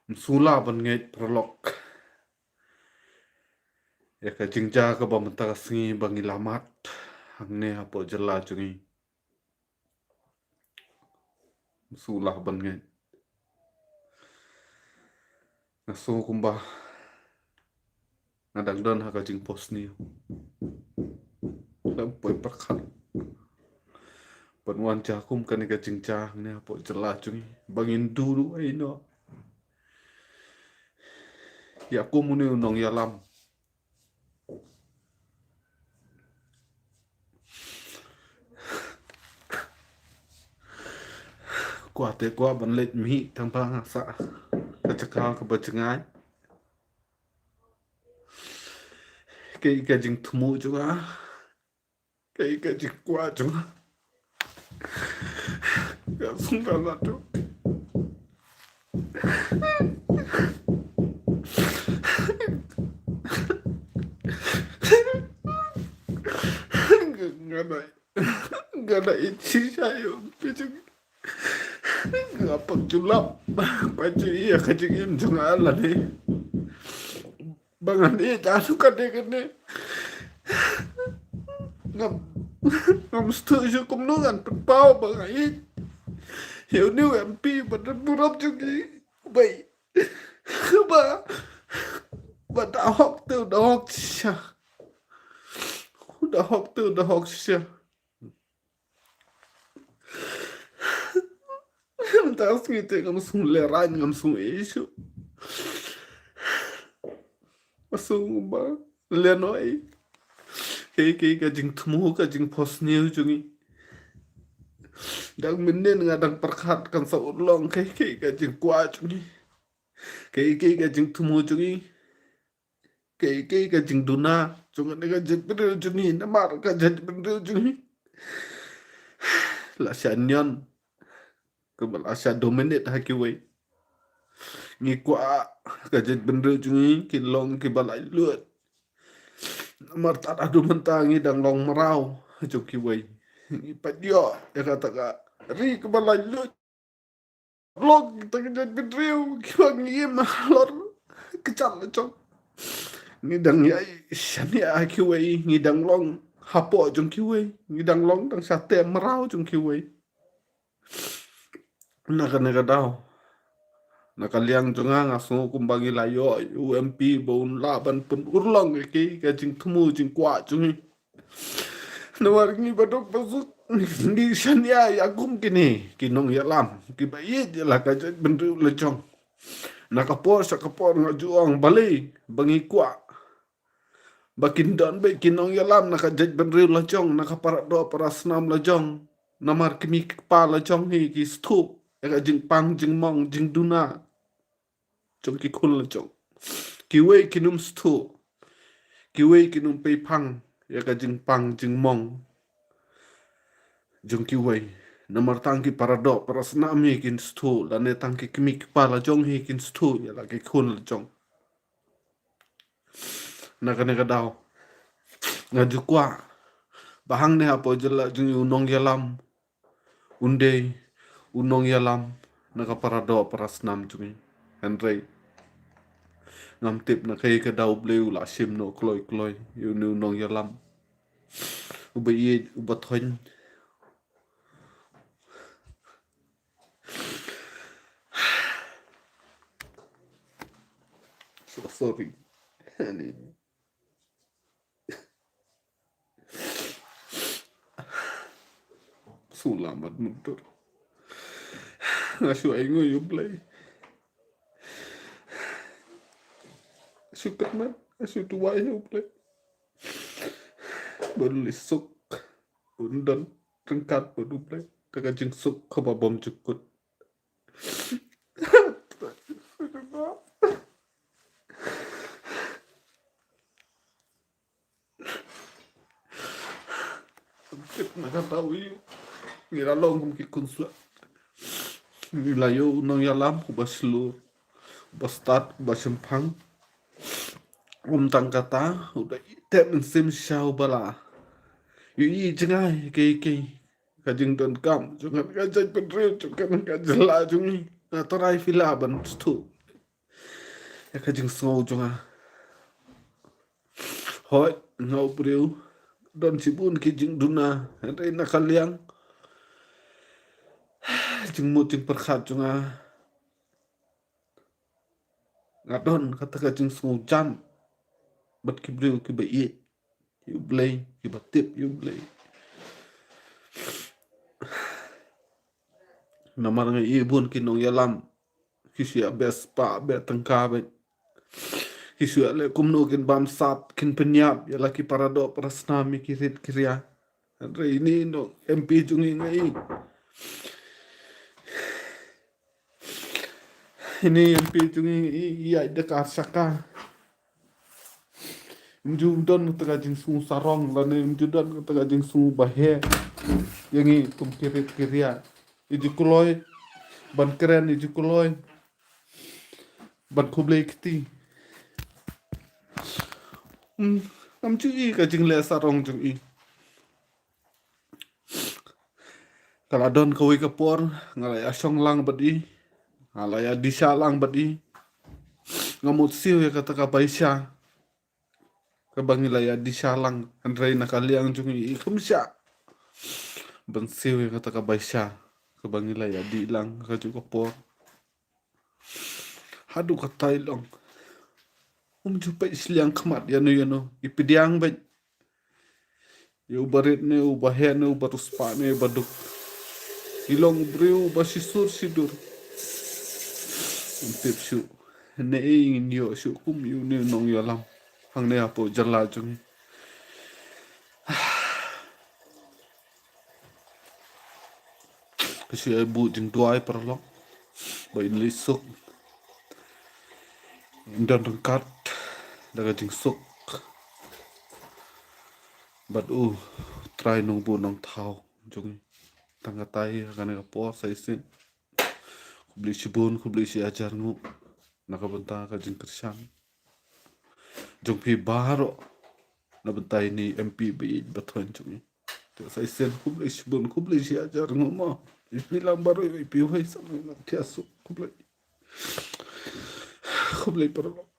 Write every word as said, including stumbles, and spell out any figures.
Sngewlah ban ngeit paralok ïa ka jingjia kaba mynta ka sngi ba ngi la mad hangne hapoh jylla jong ngi. Sngewlah ban ngeit. Nga sngew kumba nga dang don ha ka jingphohsniew. Dang poi pyrkhat ban wan jia kum kane ka jingjia hangne hapoh jylla jong ngi ba ngin duh ruh ei noh. Ïa kum une u nongïalam. Kwah te kwah ban leit mih tang ba nga sah ka jaka kaba jngai. Kaei ka jingthmu jong nga, kaei ka jingkwah jong nga. Ka sngewbha la tu. Nga dei, nga dei shisha ïa u phi jong nga. Nga pang julap ba ju ïa ka jingim jong nga lane. Ba ngan ïeit ïa ka dei kane. Ngam, ngam sngewthuh shuh kumno ngan pynpaw ba nga ïeit ïa une u M P ba don burom jong ngi. Ba, ba, ba da hok te u da hok shisha. U da hok te u da hok shisha. Mynta ka sngi te ngam sngew lehraiñ, ngam sngew ïeit shuh. Nga sngew ba lehnoh ei. Kaei kaei ka jingthmu, ka jingphohsniew jong ngi. Dang mynnin nga dang pyrkhat kan sa urlong kaei kaei ka jingkwah jong ngi. Kaei kaei ka jingthmu jong ngi. Kaei kaei ka jingduna jong kane ka jaitbynriew jong ngi, namar ka jaitbynriew jong ngi la shah nion, kaba la shah dominate ha kiwei. Ngi kwah ka jaitbynriew jong ngi kin long kiba laitluid. Namar tad haduh mynta ngi dang long mraw jong kiwei. Ngi peit ïoh ïa kata ka ri kaba laitluid. Long tang ka jaitbynriew kiba ngi im halor ka jait la jong. Ngi dang ïai shaniah ha kiwei, ngi dang long hapoh jong kiwei, ngi dang long dang shate mraw jong kiwei. Na kane ka daw, na ka liang jong nga, nga sngew kumba ngi la ïoh u M P ba un lah ban pynurlong ïa ki, ka jingthmu jingkwah jong ngi. Namar ngi ba duk ba suk ngi shaniah ïa kum kine ki nongïalam kiba ïeit ïa la ka jaitbynriew la jong. Na ka por sha ka por nga ju ong balei ba ngi kwah ba kin don beit ki nongïalam na ka jaitbynriew la jong, na ka para doh para snam la jong. Namar ki mei ki kpa la jong hi ki sngewthuh ïa ka jingpang jingmong jingduna jong ki khun la jong. Kiwei kin ym sngewthuh, kiwei kin ym pei pang ïa ka jingpang jingmong jong kiwei. Namar tang ki para doh para snam hi kin sngewthuh, lane tang ki kmie ki kpa la jong hi kin sngewthuh ïa la ki khun la jong. Na kane ka daw nga ju kwah ba hangne hapoh jylla jong ngi u nongïalam un dei u nongïalam na ka para doh para snam jong ngi. Hynrei ngam tip na kaei ka daw U Blei u la shim noh kloi kloi ïa une u nongïalam uba ïeit uba thoiñ. So sorry. Ani. Sngewbha mat mynta. Nga shu ainguh ïa U Blei. Shu kyrmen, nga shu duwai ïa U Blei ba un leh suk, un don ryngkat bad U Blei da ka jingsuk kaba bymjukut. Tip na ka daw ïa u, ngi la long kum ki khun slem. Ngi la ïoh u nongïalam uba shlur, uba stad, uba shemphang. Ym tang kata, u da ïeit te mynsiem sha uba la ïohi jngai ïa kiei kiei ka jingdonkam jong ka jaitbynriew, jong ka jylla jong ngi. Nga tharai phi lah ban sngewthuh. ïa ka jingsngew jong nga. Hooid, nga u briew don shibun ki jingduna, hynrei na ka liang jingmut jingpyrkhat jong nga, nga don kata ka jingsngew jam bad ki briew kiba ïeit ïa U Blei, kiba tip ïa U Blei. Namar nga ïohi bun ki nongïalam ki shu ïa beh spah beh tyngka bad ki shu ïa leh kumno kin bam sap, kin pynïap ïa la ki paradoh parasnam, ïa ki rit ki ria. Hynrei ine i nong M P jong ngi, nga ïohi ine i M P jong ngi i ïaid da ka shaka. Ym ju don kata ka jingsngew sarong lane ym ju don kata ka jingsngew ba heh ïa ngi kum ki rit ki ria. I ju kloi ban kren, i ju kloi ban khublei kti. Hmm, ngam ju i ka jingleh sarong jong i. Ka la don kawei ka por nga la ïa shong lang bad i, nga la ïa dih sha lang bad i. Nga mut siew ïa kata ka baisha kaba ngi la ïa dih sha lang, hynrei na ka liang jong i, i kham shah ban siew ïa kata ka baisha kaba ngi la ïa dih lang ka juh ka por. Haduh katai long. Um ju peit shiliang khmat ïano ïano. I pdiang beit ïa uba rit ne uba heh ne uba riewspah ne uba duk. I long u briew uba shisur shidur. Um tip shuh ne ei ngin ïoh shuh kum ïa une u nongïalam hangne hapoh jylla jong ngi. Ka shu ïa buh jingduwai paralok ba in leit suk, in don ryngkat da ka jingsuk bad U Trai Nongbuh Nongthaw jong ngi. Tang katai ha kane ka por sa shisien. Khublei shibun, khublei shi hajar nguh na ka bynta ka jingkyrshan jong phi baroh na bynta ine i M P ba ïeit ba thoiñ jong ngi. Te sa shisien khublei shibun, khublei shi hajar nguh mo. Ïa phi lang baroh, ïa phi wei sa lang thiah suk, khublei. Khublei paralok.